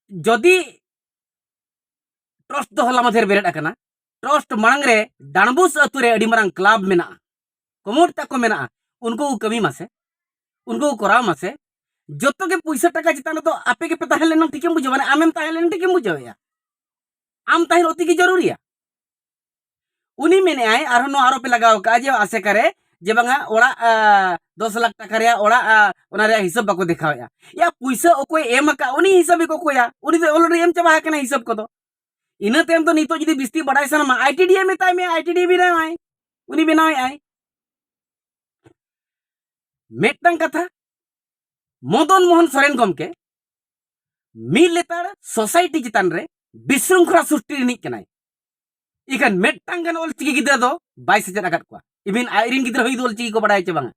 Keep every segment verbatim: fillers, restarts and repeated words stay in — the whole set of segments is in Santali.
ᱡᱚᱫᱤ ᱴᱨᱟᱥᱴ ᱫᱚ ᱦᱚᱞᱟ ᱢᱟᱫᱷᱮᱨ ᱵᱮᱨᱮᱫ ᱟᱠᱟᱱᱟ, ᱴᱨᱟᱥᱴ ᱢᱟᱲᱟᱝ ᱨᱮ ᱰᱟᱸᱰᱵᱩᱥ ᱟᱹᱛᱩ ᱨᱮ ᱟᱹᱰᱤ ᱢᱟᱨᱟᱝ ᱠᱞᱟᱵᱽ ᱢᱮᱱᱟᱜᱼᱟ, ᱠᱚᱢᱚᱴ ᱛᱟᱠᱚ ᱢᱮᱱᱟᱜᱼᱟ, ᱩᱱᱠᱩ ᱠᱚ ᱠᱟᱹᱢᱤ ᱢᱟᱥᱮ, ᱩᱱᱠᱩ ᱠᱚ ᱠᱚᱨᱟᱣ ᱢᱟᱥᱮ᱾ ᱡᱚᱛᱚ ᱜᱮ ᱯᱩᱭᱥᱟᱹ ᱴᱟᱠᱟ ᱪᱮᱛᱟᱱ ᱨᱮᱫᱚ ᱟᱯᱮ ᱜᱮᱯᱮ ᱛᱟᱦᱮᱸ ᱞᱮᱱᱟ ᱴᱷᱤᱠᱮᱢ ᱵᱩᱡᱷᱟᱹᱣᱟ, ᱢᱟᱱᱮ ᱟᱢᱮᱢ ᱛᱟᱦᱮᱸ ᱞᱮᱱᱟ ᱴᱷᱤᱠᱮᱢ ᱵᱩᱡᱷᱟᱹᱣᱮᱫᱼᱟ, ᱟᱢ ᱛᱟᱦᱮᱱ ᱚᱛᱤ ᱜᱮ ᱡᱟᱹᱨᱩᱲᱤᱭᱟ᱾ ᱩᱱᱤ ᱢᱮᱱᱮᱫᱼᱟᱭ ᱟᱨᱦᱚᱸ ᱱᱚᱣᱟ ᱟᱨᱚ ᱯᱮ ᱞᱟᱜᱟᱣ ᱠᱟᱜᱼᱟ ᱡᱮ ᱟᱥᱮᱠᱟ ᱨᱮ ᱡᱮ ᱵᱟᱝᱟ ᱚᱲᱟᱜ ᱟ, ᱫᱚᱥ ᱞᱟᱠᱷ ᱴᱟᱠᱟ ᱨᱮᱭᱟᱜ ᱚᱲᱟᱜ ᱟ, ᱚᱱᱟ ᱨᱮᱭᱟᱜ ᱦᱤᱥᱟᱹᱵ ᱵᱟᱠᱚ ᱫᱮᱠᱷᱟᱣᱮᱫᱼᱟ᱾ ᱭᱟ ᱯᱩᱭᱥᱟᱹ ᱚᱠᱚᱭ ᱮᱢ ᱟᱠᱟᱫ ᱩᱱᱤ ᱦᱤᱥᱟᱹᱵ ᱜᱮᱠᱚ ᱠᱚᱭᱟ, ᱩᱱᱤ ᱫᱚ ᱚᱞᱨᱮᱰᱤ ᱮᱢ ᱪᱟᱵᱟ ᱟᱠᱟᱱᱟ ᱦᱤᱥᱟᱹᱵ ᱠᱚᱫᱚ᱾ ᱤᱱᱟᱹ ᱛᱟᱭᱚᱢ ᱫᱚ ᱱᱤᱛᱚᱜ ᱡᱩᱫᱤ ᱵᱤᱥᱛᱤ ᱵᱟᱰᱟᱭ ᱥᱟᱱᱟᱢᱟ ᱟᱭ ᱴᱤ ᱰᱤ ᱮ ᱢᱮᱛᱟᱭ ᱢᱮ, ᱟᱭ ᱴᱤ ᱰᱤ ᱮ ᱵᱮᱱᱟᱣᱟᱭ, ᱩᱱᱤ ᱵᱮᱱᱟᱣᱮᱫᱼᱟᱭ᱾ ᱢᱤᱫᱴᱟᱝ ᱠᱟᱛᱷᱟ, ᱢᱚᱫᱚᱱ ᱢᱳᱦᱚᱱ ᱥᱚᱨᱮᱱ ᱜᱚᱢᱠᱮ ᱢᱤᱫ ᱞᱮᱛᱟᱲ ᱥᱳᱥᱟᱭᱴᱤ ᱪᱮᱛᱟᱱ ᱨᱮ ᱵᱤᱥᱨᱩᱝᱠᱷᱚᱞᱟ ᱥᱨᱤᱥᱴᱤ ᱨᱤᱱᱤᱡ ᱠᱟᱱᱟᱭ᱾ ᱤᱠᱷᱟᱹᱱ ᱢᱤᱫᱴᱟᱝ ᱜᱟᱱ ᱚᱞᱪᱤᱠᱤ ᱜᱤᱫᱽᱨᱟᱹ ᱫᱚ ᱵᱟᱭ ᱥᱮᱪᱮᱫ ᱟᱠᱟᱫ ᱠᱚᱣᱟ᱾ ᱤᱵᱷᱤᱱ ᱟᱡᱨᱤᱱ ᱜᱤᱫᱽᱨᱟᱹ ᱦᱚᱸ ᱡᱩᱫᱤ ᱚᱞᱪᱤᱠᱤ ᱠᱚ ᱵᱟᱲᱟᱭᱟ ᱪᱮ ᱵᱟᱝᱟ,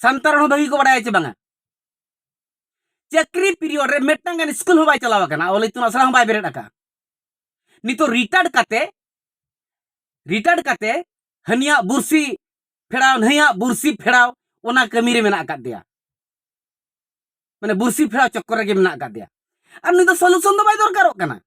ᱥᱟᱱᱛᱟᱲ ᱦᱚᱸ ᱵᱷᱟᱹᱜᱤ ᱠᱚ ᱵᱟᱲᱟᱭᱟ ᱪᱮ ᱵᱟᱝᱟ, ᱪᱟᱹᱠᱨᱤ ᱯᱤᱨᱤᱭᱚᱰ ᱨᱮ ᱢᱤᱫᱴᱟᱝ ᱜᱟᱱ ᱥᱠᱩᱞ ᱦᱚᱸ ᱵᱟᱭ ᱪᱟᱞᱟᱣ ᱟᱠᱟᱱᱟ, ᱚᱞ ᱤᱛᱩᱱ ᱟᱥᱲᱟ ᱦᱚᱸ ᱵᱟᱭ ᱵᱮᱨᱮᱫ ᱟᱠᱟᱫᱼᱟ᱾ ᱱᱤᱛᱚᱜ ᱨᱤᱴᱟᱭᱟᱨᱰ ᱠᱟᱛᱮ, ᱨᱤᱴᱟᱭᱟᱨᱰ ᱠᱟᱛᱮ ᱦᱟᱹᱱᱤᱭᱟᱜ ᱵᱩᱨᱥᱤ ᱯᱷᱮᱲᱟᱣ, ᱱᱟᱹᱭᱟᱜ ᱵᱩᱨᱥᱤ ᱯᱷᱮᱲᱟᱣ, ᱚᱱᱟ ᱠᱟᱹᱢᱤ ᱨᱮ ᱢᱮᱱᱟᱜ ᱟᱠᱟᱫ ᱫᱮᱭᱟ᱾ ᱢᱟᱱᱮ ᱵᱩᱨᱥᱤ ᱯᱷᱮᱲᱟᱣ ᱪᱚᱠᱠᱚᱨ ᱨᱮᱜᱮ ᱢᱮᱱᱟᱜ ᱟᱠᱟᱫ ᱫᱮᱭᱟ᱾ ᱟᱨ ᱱᱩᱭ ᱫᱚ ᱥᱚᱞᱩᱥᱚᱱ ᱫᱚ ᱵᱟᱭ ᱫᱚᱨᱠᱟᱨᱚᱜ ᱠᱟᱱᱟ᱾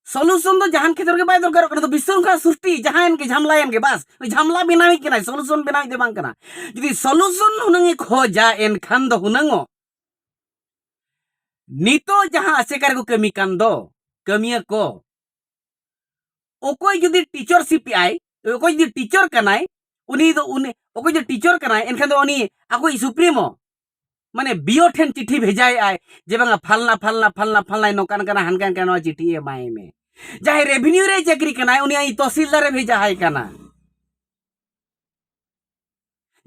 ᱥᱚᱞᱩᱥᱚᱱ ᱫᱚ ᱡᱟᱦᱟᱱ ᱠᱷᱮᱛᱨᱚ ᱨᱮᱜᱮ ᱵᱟᱭ ᱫᱚᱨᱠᱟᱨᱚᱜ ᱠᱟᱱᱟ᱾ ᱫᱚ ᱵᱤᱥᱨᱩᱝᱠᱷᱚᱞᱟ ᱥᱨᱤᱥᱴᱤ, ᱡᱟᱦᱟᱱ ᱜᱮ ᱡᱷᱟᱢᱞᱟᱭᱮᱱ ᱜᱮ, ᱵᱟᱥ ᱡᱷᱟᱢᱞᱟ ᱵᱮᱱᱟᱣᱤᱡ ᱠᱟᱱᱟᱭ, ᱥᱚᱞᱩᱥᱚᱱ ᱵᱮᱱᱟᱣᱤᱡ ᱫᱚ ᱵᱟᱝ ᱠᱟᱱᱟ᱾ ᱡᱩᱫᱤ ᱥᱚᱞᱩᱥᱚᱱ ᱦᱩᱱᱟᱹᱝ ᱮ ᱠᱷᱚᱡᱟ, ᱮᱱᱠᱷᱟᱱ ᱫᱚ ᱦᱩᱱᱟᱹᱝᱚᱜ ᱱᱤᱛᱚᱜ ᱡᱟᱦᱟᱸ ᱟᱥᱮᱠᱟ ᱨᱮᱠᱚ ᱠᱟᱹᱢᱤ ᱠᱟᱱ ᱫᱚ, ᱠᱟᱹᱢᱤᱭᱟᱹ ᱠᱚ, ᱚᱠᱚᱭ ᱡᱩᱫᱤ ᱴᱤᱪᱟᱨᱥᱤᱯ ᱮᱜᱼᱟᱭ, ᱚᱠᱚᱭ ᱡᱩᱫᱤ ᱴᱤᱪᱟᱨ ᱠᱟᱱᱟᱭ, ᱩᱱᱤ ᱫᱚ ᱩᱱᱤ, ᱚᱠᱚᱭ ᱡᱩᱫᱤ ᱴᱤᱪᱟᱨ ᱠᱟᱱᱟᱭ, ᱮᱱᱠᱷᱟᱱ ᱫᱚ ᱩᱱᱤ ᱟᱠᱚᱭᱤᱡ ᱥᱩᱯᱨᱤᱢᱳ, ᱢᱟᱱᱮ ᱵᱤᱭᱳ ᱴᱷᱮᱱ ᱪᱤᱴᱷᱤ ᱵᱷᱮᱡᱟᱭᱮᱫᱼᱟᱭ ᱡᱮ ᱵᱟᱝᱟ ᱯᱷᱟᱞᱱᱟ, ᱯᱷᱟᱞᱱᱟ, ᱯᱷᱟᱞᱱᱟ, ᱯᱷᱟᱞᱱᱟᱭ ᱱᱚᱝᱠᱟᱱ ᱠᱟᱱᱟ, ᱦᱟᱱᱠᱟᱱ ᱠᱟᱱᱟ, ᱱᱚᱣᱟ ᱪᱤᱴᱷᱤ ᱮᱢᱟᱭ ᱢᱮ᱾ ᱡᱟᱦᱟᱸᱭ ᱨᱮᱵᱷᱤᱱᱤᱭᱩ ᱨᱮ ᱪᱟᱹᱠᱨᱤ ᱠᱟᱱᱟᱭ, ᱩᱱᱤ ᱟᱡ ᱛᱚᱦᱥᱤᱞᱫᱟᱨ ᱮ ᱵᱷᱮᱡᱟ ᱟᱭ ᱠᱟᱱᱟ᱾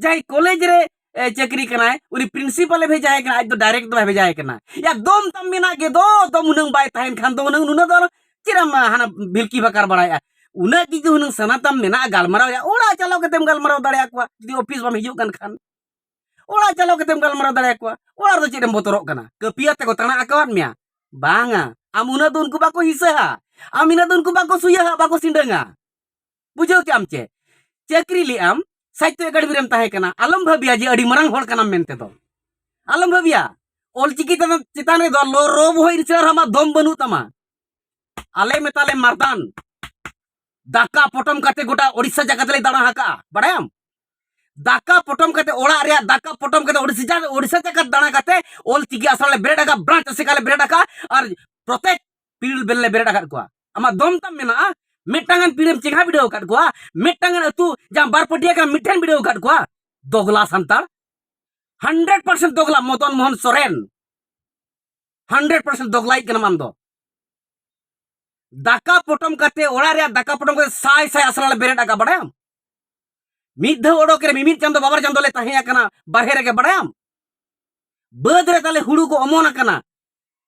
ᱡᱟᱦᱟᱸᱭ ᱠᱚᱞᱮᱡᱽ ᱨᱮ, ᱮ, ᱪᱟᱹᱠᱨᱤ ᱠᱟᱱᱟᱭ, ᱩᱱᱤ ᱯᱨᱤᱱᱥᱤᱯᱟᱞ ᱮ ᱵᱷᱮᱡᱟ ᱟᱭ ᱠᱟᱱᱟ, ᱟᱡ ᱫᱚ ᱰᱟᱭᱨᱮᱠᱴ ᱫᱚ ᱵᱟᱭ ᱵᱷᱮᱡᱟ ᱟᱭ ᱠᱟᱱᱟ᱾ ᱭᱟ, ᱫᱚᱢ ᱛᱟᱢ ᱢᱮᱱᱟᱜ ᱜᱮ ᱫᱚ, ᱫᱚᱢ ᱦᱩᱱᱟᱹᱝ ᱵᱟᱭ ᱛᱟᱦᱮᱱ ᱠᱷᱟᱱ ᱫᱚ ᱦᱩᱱᱟᱹᱝ ᱱᱩᱱᱟᱹᱜ ᱫᱚ ᱟᱞᱚ ᱪᱮᱫ ᱮᱢ ᱦᱟᱱᱟ ᱵᱷᱤᱞᱠᱤ ᱵᱟᱠᱟᱨ ᱵᱟᱲᱟᱭᱟ? ᱩᱱᱟᱹᱜ ᱜᱮ ᱡᱩᱫᱤ ᱦᱩᱱᱟᱹᱝ ᱥᱟᱱᱟ ᱛᱟᱢ ᱢᱮᱱᱟᱜᱼᱟ ᱜᱟᱞᱢᱟᱨᱟᱣ ᱨᱮᱭᱟᱜ, ᱚᱲᱟᱜ ᱪᱟᱞᱟᱣ ᱠᱟᱛᱮᱢ ᱜᱟᱞᱢᱟᱨᱟᱣ ᱫᱟᱲᱮᱭᱟᱠᱚᱣᱟ, ᱡᱩᱫᱤ ᱚᱯᱷᱤᱥ ᱵᱟᱢ ᱦᱤᱡᱩᱜ ᱠᱟᱱ ᱠᱷᱟᱱ᱾ ᱚᱲᱟᱜ ᱪᱟᱞᱟᱣ ᱠᱟᱛᱮᱢ ᱜᱟᱞᱢᱟᱨᱟᱣ ᱫᱟᱲᱮᱭᱟᱠᱚᱣᱟ᱾ ᱚᱲᱟᱜ ᱨᱮᱫᱚ ᱪᱮᱫ ᱮᱢ ᱵᱚᱛᱚᱨᱚᱜ ᱠᱟᱱᱟ? ᱠᱟᱹᱯᱤᱭᱟ ᱛᱮᱠᱚ ᱛᱟᱬᱟ ᱟᱠᱟᱣᱟᱫ ᱢᱮᱭᱟ? ᱵᱟᱝᱟ, ᱟᱢ ᱩᱱᱟᱹᱜ ᱫᱚ ᱩᱱᱠᱩ ᱵᱟᱠᱚ ᱦᱤᱥᱟᱹᱦᱟ, ᱟᱢ ᱤᱱᱟᱹᱜ ᱫᱚ ᱩᱱᱠᱩ ᱵᱟᱠᱚ ᱥᱩᱭᱟᱹᱦᱟ, ᱵᱟᱠᱚ ᱥᱤᱸᱰᱟᱹᱝᱟ᱾ ᱵᱩᱡᱷᱟᱹᱣ ᱠᱮᱜ ᱟᱢ ᱪᱮ? ᱪᱟᱹᱠᱨᱤ ᱞᱮᱜ ᱟᱢ, ᱥᱟᱦᱤᱛᱛᱚ ᱮᱠᱟᱰᱮᱢᱤ ᱨᱮᱢ ᱛᱟᱦᱮᱸ ᱠᱟᱱᱟ, ᱟᱞᱚᱢ ᱵᱷᱟᱹᱵᱤᱭᱟ ᱡᱮ ᱟᱹᱰᱤ ᱢᱟᱨᱟᱝ ᱦᱚᱲ ᱠᱟᱱᱟᱢ ᱢᱮᱱᱛᱮ ᱫᱚ᱾ ᱟᱞᱚᱢ ᱵᱷᱟᱹᱵᱤᱭᱟ᱾ ᱚᱞᱪᱤᱠᱤ ᱛᱮᱫᱚ ᱪᱮᱛᱟᱱ ᱨᱮᱫᱚ ᱞᱚ ᱨᱚ ᱵᱚᱦᱚᱭ ᱤᱱᱥᱟᱨ ᱟᱢᱟᱜ ᱫᱚᱢ ᱵᱟᱹᱱᱩᱜ ᱛᱟᱢᱟ᱾ ᱟᱞᱮ ᱢᱮᱛᱟᱞᱮ ᱢᱟᱨᱫᱟᱱ, ᱫᱟᱠᱟ ᱯᱚᱴᱚᱢ ᱠᱟᱛᱮ ᱜᱚᱴᱟ ᱳᱰᱤᱥᱟ ᱡᱟᱠᱟᱛ ᱞᱮ ᱫᱟᱬᱟ ᱟᱠᱟᱜᱼᱟ, ᱵᱟᱲᱟᱭᱟᱢ? ᱫᱟᱠᱟ ᱯᱚᱴᱚᱢ ᱠᱟᱛᱮ, ᱚᱲᱟᱜ ᱨᱮᱭᱟᱜ ᱫᱟᱠᱟ ᱯᱚᱴᱚᱢ ᱠᱟᱛᱮ ᱳᱰᱤᱥᱟ ᱡᱟ-, ᱳᱰᱤᱥᱟ ᱡᱟᱠᱟᱛ ᱫᱟᱬᱟ ᱠᱟᱛᱮ ᱚᱞᱪᱤᱠᱤ ᱟᱥᱲᱟ ᱞᱮ ᱵᱮᱨᱮᱫ ᱟᱠᱟᱫ, ᱵᱨᱟᱧᱪ ᱟᱥᱮᱠᱟ ᱞᱮ ᱵᱮᱨᱮᱫ ᱟᱠᱟᱫ, ᱟᱨ ᱯᱨᱚᱛᱮᱠ ᱯᱤᱲ ᱵᱮᱞ ᱞᱮ ᱵᱮᱨᱮᱫ ᱟᱠᱟᱫ ᱠᱚᱣᱟ᱾ ᱟᱢᱟᱜ ᱫᱚᱢ ᱛᱟᱢ ᱢᱮᱱᱟᱜᱼᱟ? ᱢᱤᱫᱴᱟᱝ ᱜᱟᱱ ᱯᱤᱲᱮᱢ ᱪᱮᱸᱜᱷᱟ ᱵᱤᱰᱟᱹᱣ ᱟᱠᱟᱫ ᱠᱚᱣᱟ? ᱢᱤᱫᱴᱟᱝ ᱜᱟᱱ ᱟᱹᱛᱩ ᱡᱟᱦᱟᱸ ᱵᱟᱨ ᱯᱟᱹᱴᱤᱭᱟ ᱠᱟᱱᱟ ᱢᱤᱫᱴᱷᱮᱱ ᱵᱤᱰᱟᱹᱣ ᱟᱠᱟᱫ ᱠᱚᱣᱟ? ᱫᱚᱜᱽᱞᱟ ᱥᱟᱱᱛᱟᱲ, ᱦᱟᱱᱰᱨᱮᱰ ᱯᱟᱨᱥᱮᱱᱴ ᱫᱚᱜᱽᱞᱟ ᱢᱚᱫᱚᱱ ᱢᱳᱦᱚᱱ ᱥᱚᱨᱮᱱ, ᱦᱟᱱᱰᱨᱮᱰ ᱯᱟᱨᱥᱮᱱᱴ ᱫᱚᱜᱽᱞᱟᱭᱤᱡ ᱠᱟᱱᱟᱢ ᱟᱢ ᱫᱚ᱾ ᱫᱟᱠᱟ ᱯᱚᱴᱚᱢ ᱠᱟᱛᱮ, ᱚᱲᱟᱜ ᱨᱮᱭᱟᱜ ᱫᱟᱠᱟ ᱯᱚᱴᱚᱢ ᱠᱟᱛᱮ ᱥᱟᱭ ᱥᱟᱭ ᱟᱥᱲᱟ ᱞᱮ ᱵᱮᱨᱮᱫ ᱟᱠᱟᱫ, ᱵᱟᱲᱟᱭᱟᱢ? ᱢᱤᱫ ᱫᱷᱟᱣ ᱚᱰᱚᱠ ᱨᱮ ᱢᱤᱢᱤᱫ ᱪᱟᱸᱫᱚ ᱵᱟᱵᱟᱨ ᱪᱟᱸᱫᱚ ᱞᱮ ᱛᱟᱦᱮᱸ ᱟᱠᱟᱱᱟ ᱵᱟᱨᱦᱮ ᱨᱮᱜᱮ, ᱵᱟᱲᱟᱭᱟᱢ? ᱵᱟᱹᱫᱽ ᱨᱮ ᱛᱟᱞᱮ ᱦᱩᱲᱩ ᱠᱚ ᱚᱢᱚᱱ ᱟᱠᱟᱱᱟ,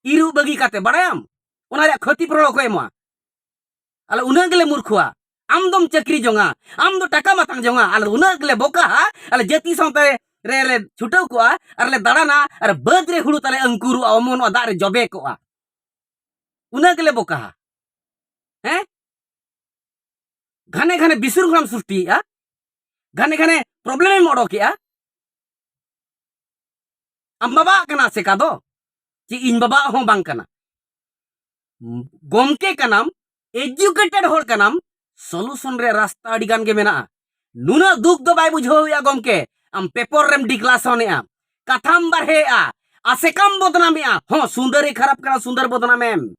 ᱤᱨᱚᱜ ᱵᱟᱹᱜᱤ ᱠᱟᱛᱮ, ᱵᱟᱲᱟᱭᱟᱢ? ᱚᱱᱟ ᱨᱮᱭᱟᱜ ᱠᱷᱚᱛᱤ ᱯᱩᱨᱚᱱ ᱚᱠᱚᱭ ᱮᱢᱚᱜᱼᱟ? ᱟᱞᱮ ᱩᱱᱟᱹᱜ ᱜᱮᱞᱮ ᱢᱩᱨᱠᱷᱩᱣᱟ᱾ ᱟᱢ ᱫᱚᱢ ᱪᱟᱹᱠᱨᱤ ᱡᱚᱝᱟ, ᱟᱢ ᱫᱚ ᱴᱟᱠᱟ ᱢᱟᱛᱟᱝ ᱡᱚᱝᱟ, ᱟᱞᱮ ᱫᱚ ᱩᱱᱟᱹᱜ ᱜᱮᱞᱮ ᱵᱚᱠᱟᱦᱟ᱾ ᱟᱞᱮ ᱡᱟᱹᱛᱤ ᱥᱟᱶᱛᱟ ᱨᱮ ᱞᱮ ᱪᱷᱩᱴᱟᱹᱣ ᱠᱚᱜᱼᱟ, ᱟᱨ ᱞᱮ ᱫᱟᱬᱟᱱᱟ, ᱟᱨ ᱵᱟᱹᱫᱽ ᱨᱮ ᱦᱩᱲᱩ ᱛᱟᱞᱮ ᱟᱝᱠᱩᱨᱚᱜᱼᱟ, ᱚᱢᱚᱱᱚᱜᱼᱟ, ᱫᱟᱜ ᱨᱮ ᱡᱚᱵᱮ ᱠᱚᱜᱼᱟ᱾ ᱩᱱᱟᱹᱜ ᱜᱮᱞᱮ ᱵᱚᱠᱟᱦᱟ᱾ ᱦᱮᱸ, ᱜᱷᱟᱱᱮ ᱜᱷᱟᱱᱮ ᱵᱤᱥᱩᱨ ᱠᱷᱚᱱᱮᱢ ᱥᱨᱤᱥᱴᱤᱭᱮᱜᱼᱟ, ᱜᱷᱟᱱᱮ ᱜᱷᱟᱱᱮ ᱯᱨᱚᱵᱞᱮᱢ ᱮᱢ ᱚᱰᱚᱠᱮᱜᱼᱟ᱾ ᱟᱢ ᱵᱟᱵᱟᱣᱟᱜ ᱠᱟᱱᱟ ᱟᱥᱮᱠᱟ ᱫᱚ, ᱪᱮ ᱤᱧ ᱵᱟᱵᱟᱣᱟᱜ ᱦᱚᱸ ᱵᱟᱝ ᱠᱟᱱᱟ? ᱜᱚᱢᱠᱮ ᱠᱟᱱᱟᱢ, ᱮᱡᱩᱠᱮᱴᱮᱰ ᱦᱚᱲ ᱠᱟᱱᱟᱢ, ᱥᱚᱞᱩᱥᱚᱱ ᱨᱮ ᱨᱟᱥᱛᱟ ᱟᱹᱰᱤ ᱜᱟᱱ ᱜᱮ ᱢᱮᱱᱟᱜᱼᱟ᱾ ᱱᱩᱱᱟᱹᱜ ᱫᱩᱠ ᱫᱚ ᱵᱟᱭ ᱵᱩᱡᱷᱟᱹᱣ ᱦᱩᱭᱩᱜᱼᱟ ᱜᱚᱢᱠᱮ᱾ ᱟᱢ ᱯᱮᱯᱚᱨ ᱨᱮᱢ ᱰᱤᱠᱞᱟᱥᱚᱱᱮᱜᱼᱟ, ᱠᱟᱛᱷᱟᱢ ᱵᱟᱨᱦᱮᱭᱮᱜᱼᱟ, ᱟᱥᱮᱠᱟᱢ ᱵᱚᱫᱱᱟᱢᱮᱜᱼᱟ᱾ ᱦᱚᱸ, ᱥᱩᱱᱫᱟᱹᱨᱮ ᱠᱷᱟᱨᱟᱯ ᱠᱟᱱᱟ, ᱥᱩᱱᱫᱟᱹᱨ ᱵᱚᱫᱱᱟᱢᱮᱢ᱾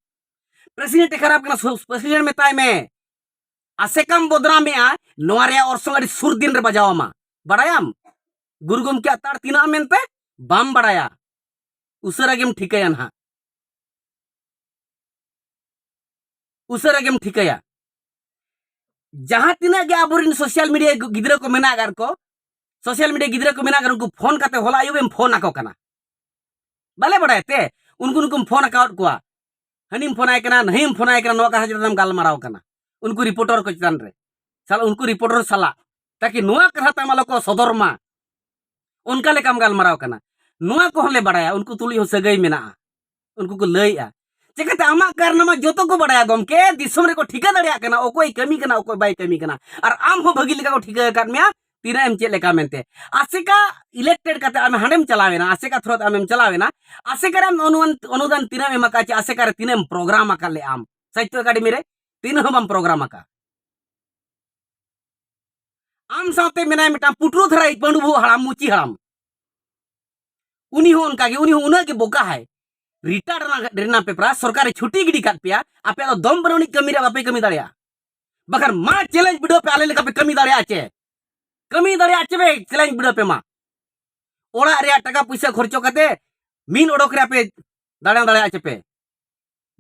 ᱯᱨᱮᱥᱤᱰᱮᱱᱴ ᱮ ᱠᱷᱟᱨᱟᱯ ᱠᱟᱱᱟ, ᱥᱩ-, ᱯᱨᱮᱥᱤᱰᱮᱱᱴ ᱢᱮᱛᱟᱭ ᱢᱮ᱾ ᱟᱥᱮᱠᱟᱢ ᱵᱚᱫᱱᱟᱢᱮᱜᱼᱟ, ᱱᱚᱣᱟ ᱨᱮᱭᱟᱜ ᱚᱨᱥᱚᱝ ᱟᱹᱰᱤ ᱥᱩᱨ ᱫᱤᱱ ᱨᱮ ᱵᱟᱡᱟᱣ ᱟᱢᱟ᱾ ᱵᱟᱲᱟᱭᱟᱢ ᱜᱩᱨᱩ ᱜᱚᱢᱠᱮᱭᱟᱜ ᱛᱟᱲ ᱛᱤᱱᱟᱹᱜ ᱢᱮᱱᱛᱮ? ᱵᱟᱢ ᱵᱟᱲᱟᱭᱟ᱾ ᱩᱥᱟᱹᱨᱟ ᱜᱮᱢ ᱴᱷᱤᱠᱟᱹᱭᱟ ᱱᱟᱦᱟᱜ, ᱩᱥᱟᱹᱨᱟ ᱜᱮᱢ ᱴᱷᱤᱠᱟᱹᱭᱟ᱾ ᱡᱟᱦᱟᱸ ᱛᱤᱱᱟᱹᱜ ᱜᱮ ᱟᱵᱚᱨᱮᱱ ᱥᱳᱥᱟᱞ ᱢᱤᱰᱤᱭᱟ ᱜᱤᱫᱽᱨᱟᱹ ᱠᱚ ᱢᱮᱱᱟᱜ ᱟᱠᱟᱫ ᱠᱚ, ᱥᱳᱥᱟᱞ ᱢᱤᱰᱤᱭᱟ ᱜᱤᱫᱽᱨᱟᱹ ᱠᱚ ᱢᱮᱱᱟᱜ ᱟᱠᱟᱫ, ᱩᱱᱠᱩ ᱯᱷᱳᱱ ᱠᱟᱛᱮ ᱦᱚᱞᱟ ᱟᱹᱭᱩᱵ ᱮᱢ ᱯᱷᱳᱱ ᱟᱠᱚ ᱠᱟᱱᱟ, ᱵᱟᱞᱮ ᱵᱟᱲᱟᱭᱟ ᱛᱮ, ᱩᱱᱠᱩ ᱱᱩᱠᱩᱢ ᱯᱷᱳᱱ ᱟᱠᱟᱣᱟᱫ ᱠᱚᱣᱟ, ᱦᱟᱹᱱᱤᱢ ᱯᱷᱳᱱ ᱟᱭ ᱠᱟᱱᱟ, ᱱᱟᱹᱦᱤᱢ ᱯᱷᱳᱱ ᱟᱭ ᱠᱟᱱᱟ, ᱱᱚᱣᱟ ᱠᱟᱛᱷᱟ ᱪᱮᱛᱟᱱ ᱮᱢ ᱜᱟᱞᱢᱟᱨᱟᱣ ᱠᱟᱱᱟ ᱩᱱᱠᱩ ᱨᱤᱯᱳᱨᱴᱚᱨ ᱠᱚ ᱪᱮᱛᱟᱱ ᱨᱮ᱾ ᱥᱟᱞᱟ ᱩᱱᱠᱩ ᱨᱤᱯᱳᱨᱴᱚᱨ ᱥᱟᱞᱟᱜ, ᱛᱟᱠᱤ ᱱᱚᱣᱟ ᱠᱟᱛᱷᱟ ᱛᱟᱢ ᱟᱞᱚ ᱠᱚ ᱥᱚᱫᱚᱨ ᱢᱟ, ᱚᱱᱠᱟ ᱞᱮᱠᱟᱢ ᱜᱟᱞᱢᱟᱨᱟᱣ ᱠᱟᱱᱟ᱾ ᱱᱚᱣᱟ ᱠᱚᱦᱚᱸ ᱞᱮ ᱵᱟᱲᱟᱭᱟ, ᱩᱱᱠᱩ ᱛᱩᱞᱩᱡ ᱦᱚᱸ ᱥᱟᱹᱜᱟᱹᱭ ᱢᱮᱱᱟᱜᱼᱟ, ᱩᱱᱠᱩ ᱠᱚ ᱞᱟᱹᱭᱮᱜᱼᱟ᱾ ᱪᱤᱠᱟᱹᱛᱮ ᱟᱢᱟᱜ ᱠᱟᱨᱱᱟᱢᱟ ᱡᱚᱛᱚ ᱠᱚ ᱵᱟᱲᱟᱭᱟ ᱜᱚᱢᱠᱮ, ᱫᱤᱥᱚᱢ ᱨᱮᱠᱚ ᱴᱷᱤᱠᱟᱹ ᱫᱟᱲᱮᱭᱟᱜ ᱠᱟᱱᱟ ᱚᱠᱚᱭ ᱠᱟᱹᱢᱤ ᱠᱟᱱᱟ, ᱚᱠᱚᱭ ᱵᱟᱭ ᱠᱟᱹᱢᱤ ᱠᱟᱱᱟ, ᱟᱨ ᱟᱢ ᱦᱚᱸ ᱵᱷᱟᱹᱜᱤ ᱞᱮᱠᱟ ᱠᱚ ᱴᱷᱤᱠᱟᱹ ᱟᱠᱟᱫ ᱢᱮᱭᱟ᱾ ᱛᱤᱱᱟᱹᱜ ᱮᱢ ᱪᱮᱫ ᱞᱮᱠᱟ ᱢᱮᱱᱛᱮ᱾ ᱟᱥᱮᱠᱟ ᱤᱞᱮᱠᱴᱮᱰ ᱠᱟᱛᱮ ᱟᱢ ᱦᱟᱸᱰᱮᱢ ᱪᱟᱞᱟᱣ ᱮᱱᱟ, ᱟᱥᱮᱠᱟ ᱛᱷᱨᱳ ᱛᱮ ᱟᱢᱮᱢ ᱪᱟᱞᱟᱣ ᱮᱱᱟ, ᱟᱥᱮᱠᱟ ᱨᱮ ᱟᱢ ᱚᱱᱩᱫᱟᱱ, ᱚᱱᱩᱫᱟᱱ ᱛᱤᱱᱟᱹᱜ ᱮᱢ ᱮᱢ ᱟᱠᱟᱫ ᱪᱮ ᱟᱥᱮᱠᱟ ᱨᱮ ᱛᱤᱱᱟᱹᱜ ᱮᱢ ᱯᱨᱳᱜᱨᱟᱢ ᱟᱠᱟᱫ ᱞᱮ ᱟᱢ ᱥᱟᱦᱤᱛᱛᱚ ᱮᱠᱟᱰᱮᱢᱤ ᱨᱮ? ᱛᱤᱱᱟᱹᱜ ᱦᱚᱸ ᱵᱟᱢ ᱯᱨᱳᱜᱨᱟᱢ ᱟᱠᱟᱫ᱾ ᱟᱢ ᱥᱟᱶᱛᱮ ᱢᱮᱱᱟᱭ ᱢᱤᱫᱴᱟᱝ ᱯᱩᱴᱨᱩ ᱫᱷᱟᱨᱟᱭ ᱯᱟᱹᱰᱩ ᱵᱚᱦᱚᱜ ᱦᱟᱲᱟᱢ, ᱢᱩᱪᱤ ᱦᱟᱲᱟᱢ, ᱩᱱᱤ ᱦᱚᱸ ᱚᱱᱠᱟᱜᱮ, ᱩᱱᱤ ᱦᱚᱸ ᱩᱱᱟᱹᱜ ᱜᱮ ᱵᱚᱠᱟ ᱦᱟᱭ᱾ ᱨᱤᱴᱟᱭᱟᱨ ᱨᱮᱱᱟᱜ, ᱨᱮᱱᱟᱜ ᱯᱮ ᱯᱨᱟᱭ ᱥᱚᱨᱠᱟᱨᱮ ᱪᱷᱩᱴᱤ ᱜᱤᱰᱤ ᱠᱟᱫ ᱯᱮᱭᱟ, ᱟᱯᱮᱭᱟᱜ ᱫᱚ ᱫᱚᱢ ᱵᱟᱹᱱᱩᱜ ᱟᱹᱱᱤᱡ ᱠᱟᱹᱢᱤ ᱨᱮ ᱵᱟᱯᱮ ᱠᱟᱹᱢᱤ ᱫᱟᱲᱮᱭᱟᱜᱼᱟ᱾ ᱵᱟᱠᱷᱟᱱ ᱢᱟ ᱪᱮᱞᱮᱧᱡᱽ ᱵᱤᱰᱟᱹᱣ ᱯᱮ, ᱟᱞᱮ ᱞᱮᱠᱟ ᱯᱮ ᱠᱟᱹᱢᱤ ᱫᱟᱲᱮᱭᱟᱜᱼᱟ ᱪᱮ? ᱠᱟᱹᱢᱤ ᱫᱟᱲᱮᱭᱟᱜᱼᱟ ᱪᱮ ᱯᱮ? ᱪᱮᱞᱮᱧᱡᱽ ᱵᱤᱰᱟᱹᱣ ᱯᱮ ᱢᱟ᱾ ᱚᱲᱟᱜ ᱨᱮᱭᱟᱜ ᱴᱟᱠᱟ ᱯᱩᱭᱥᱟᱹ ᱠᱷᱚᱨᱪᱚ ᱠᱟᱛᱮ ᱢᱤᱫ ᱚᱰᱚᱠ ᱨᱮᱭᱟᱜ ᱯᱮ ᱫᱟᱬᱟ ᱫᱟᱲᱮᱭᱟᱜᱼᱟ ᱪᱮ ᱯᱮ?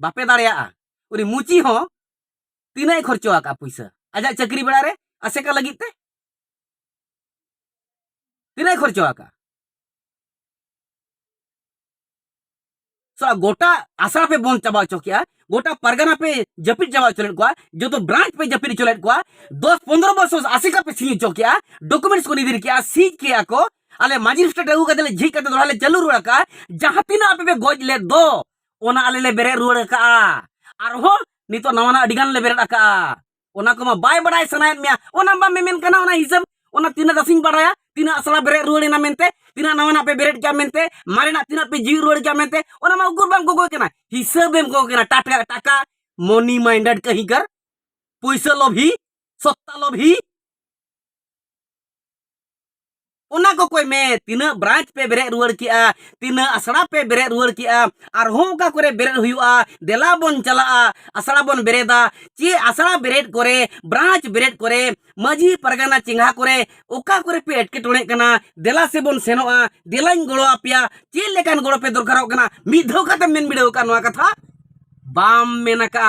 ᱵᱟᱯᱮ ᱫᱟᱲᱮᱭᱟᱜᱼᱟ᱾ ᱩᱱᱤ ᱢᱩᱪᱤ ᱦᱚᱸ ᱛᱤᱱᱟᱹᱜ ᱮ ᱠᱷᱚᱨᱪᱚ ᱟᱠᱟᱫᱼᱟ ᱯᱩᱭᱥᱟᱹ ᱟᱡᱟᱜ ᱪᱟᱹᱠᱨᱤ ᱵᱮᱲᱟ ᱨᱮ ᱟᱥᱮᱠᱟ ᱞᱟᱹᱜᱤᱫ ᱛᱮ? ᱛᱤᱱᱟᱹᱜ ᱮ ᱠᱷᱚᱨᱪᱚ ᱟᱠᱟᱫᱼᱟ? ᱥᱟᱞᱟ ᱜᱚᱴᱟ ᱟᱥᱲᱟ ᱯᱮ ᱵᱚᱱᱫ ᱪᱟᱵᱟ ᱦᱚᱪᱚ ᱠᱮᱜᱼᱟ, ᱜᱚᱴᱟ ᱯᱟᱨᱜᱟᱱᱟ ᱯᱮ ᱡᱟᱹᱯᱤᱫ ᱪᱟᱵᱟ ᱦᱚᱪᱚ ᱞᱮᱫ ᱠᱚᱣᱟ, ᱡᱚᱛᱚ ᱵᱨᱟᱧᱪ ᱯᱮ ᱡᱟᱹᱯᱤᱫ ᱦᱚᱪᱚ ᱞᱮᱫ ᱠᱚᱣᱟ, ᱫᱚᱥ ᱯᱚᱱᱫᱽᱨᱚ ᱵᱚᱪᱷᱚᱨ ᱟᱥᱮᱠᱟ ᱯᱮ ᱥᱤᱧ ᱦᱚᱪᱚ ᱠᱮᱜᱼᱟ, ᱰᱚᱠᱩᱢᱮᱱᱴᱥ ᱠᱚ ᱱᱤᱫᱤᱨ ᱠᱮᱜᱼᱟ, ᱥᱤᱡᱽ ᱠᱮᱜᱼᱟ ᱠᱚ᱾ ᱟᱞᱮ ᱢᱟᱡᱤᱥᱴᱨᱮᱴ ᱟᱹᱜᱩ ᱠᱟᱛᱮ ᱞᱮ ᱡᱷᱤᱡ ᱠᱟᱛᱮ ᱫᱚᱦᱲᱟ ᱞᱮ ᱪᱟᱹᱞᱩ ᱨᱩᱣᱟᱹᱲ ᱟᱠᱟᱜᱼᱟ᱾ ᱡᱟᱦᱟᱸ ᱛᱤᱱᱟᱹᱜ ᱟᱯᱮ ᱯᱮ ᱜᱚᱡ ᱞᱮᱫ ᱫᱚ, ᱚᱱᱟ ᱟᱞᱮ ᱞᱮ ᱵᱮᱨᱮᱫ ᱨᱩᱣᱟᱹᱲ ᱟᱠᱟᱜᱼᱟ᱾ ᱟᱨᱦᱚᱸ ᱱᱤᱛᱚᱜ ᱱᱟᱣᱟᱱᱟᱜ ᱟᱹᱰᱤ ᱜᱟᱱ ᱞᱮ ᱵᱮᱨᱮᱫ ᱟᱠᱟᱜᱼᱟ᱾ ᱚᱱᱟ ᱠᱚᱢᱟ ᱵᱟᱭ ᱵᱟᱲᱟᱭ ᱥᱟᱱᱟᱭᱮᱫ ᱢᱮᱭᱟ, ᱚᱱᱟ ᱵᱟᱢ ᱢᱮᱢᱮᱱ ᱠᱟᱱᱟ᱾ ᱚᱱᱟ ᱦᱤᱥᱟᱹᱵ, ᱚᱱᱟ ᱛᱤᱱᱟᱹᱜ ᱫᱟᱥᱤᱧ ᱵᱟᱲᱟᱭᱟ, ᱛᱤᱱᱟᱹᱜ ᱟᱥᱲᱟ ᱵᱮᱨᱮᱫ ᱨᱩᱣᱟᱹᱲ ᱮᱱᱟ ᱢᱮᱱᱛᱮ, ᱛᱤᱱᱟᱹᱜ ᱱᱟᱣᱟᱱᱟᱜ ᱯᱮ ᱵᱮᱨᱮᱫ ᱠᱮᱜᱼᱟ ᱢᱮᱱᱛᱮ, ᱢᱟᱨᱮᱱᱟᱜ ᱛᱤᱱᱟᱹᱜ ᱯᱮ ᱡᱤᱣᱤᱫ ᱨᱩᱣᱟᱹᱲ ᱠᱮᱜᱼᱟ ᱢᱮᱱᱛᱮ, ᱚᱱᱟ ᱢᱟ ᱩᱠᱩᱨ ᱵᱟᱢ ᱠᱚᱠᱚᱭ ᱠᱟᱱᱟ᱾ ᱦᱤᱥᱟᱹᱵ ᱮᱢ ᱠᱚᱠᱚᱭ ᱠᱟᱱᱟ, ᱴᱟᱴᱠᱟ ᱴᱟᱠᱟ, ᱢᱚᱱᱤ ᱢᱟᱭᱤᱱᱰᱮᱰ ᱠᱟᱹᱦᱤᱠᱟᱨ, ᱯᱩᱭᱥᱟᱹ ᱞᱚᱵᱷᱤ, ᱥᱚᱛᱛᱟ ᱞᱚᱵᱷᱤ᱾ ᱚᱱᱟ ᱠᱚ ᱠᱚᱭ ᱢᱮ, ᱛᱤᱱᱟᱹᱜ ᱵᱨᱟᱧᱪ ᱯᱮ ᱵᱮᱨᱮᱫ ᱨᱩᱣᱟᱹᱲ ᱠᱮᱜᱼᱟ, ᱛᱤᱱᱟᱹᱜ ᱟᱥᱲᱟ ᱯᱮ ᱵᱮᱨᱮᱫ ᱨᱩᱣᱟᱹᱲ ᱠᱮᱜᱼᱟ, ᱟᱨᱦᱚᱸ ᱚᱠᱟ ᱠᱚᱨᱮ ᱵᱮᱨᱮᱫ ᱦᱩᱭᱩᱜᱼᱟ, ᱫᱮᱞᱟ ᱵᱚᱱ ᱪᱟᱞᱟᱜᱼᱟ, ᱟᱥᱲᱟ ᱵᱚᱱ ᱵᱮᱨᱮᱫᱟ᱾ ᱪᱮᱫ ᱟᱥᱲᱟ ᱵᱮᱨᱮᱫ ᱠᱚᱨᱮ, ᱵᱨᱟᱧᱪ ᱵᱮᱨᱮᱫ ᱠᱚᱨᱮ, ᱢᱟᱹᱡᱷᱤ ᱯᱟᱨᱜᱟᱱᱟ ᱪᱮᱸᱜᱷᱟ ᱠᱚᱨᱮ ᱚᱠᱟ ᱠᱚᱨᱮ ᱯᱮ ᱮᱴᱠᱮᱴᱚᱬᱮᱜ ᱠᱟᱱᱟ, ᱫᱮᱞᱟ ᱥᱮᱵᱚᱱ ᱥᱮᱱᱚᱜᱼᱟ, ᱫᱮᱞᱟᱧ ᱜᱚᱲᱚ ᱟᱯᱮᱭᱟ᱾ ᱪᱮᱫ ᱞᱮᱠᱟᱱ ᱜᱚᱲᱚ ᱯᱮ ᱫᱚᱨᱠᱟᱨᱚᱜ ᱠᱟᱱᱟ, ᱢᱤᱫ ᱫᱷᱟᱣ ᱠᱟᱛᱮ ᱢᱮᱱ ᱵᱤᱰᱟᱹᱣ ᱟᱠᱟᱫ ᱱᱚᱣᱟ ᱠᱟᱛᱷᱟ? ᱵᱟᱢ ᱢᱮᱱ ᱟᱠᱟᱫᱼᱟ᱾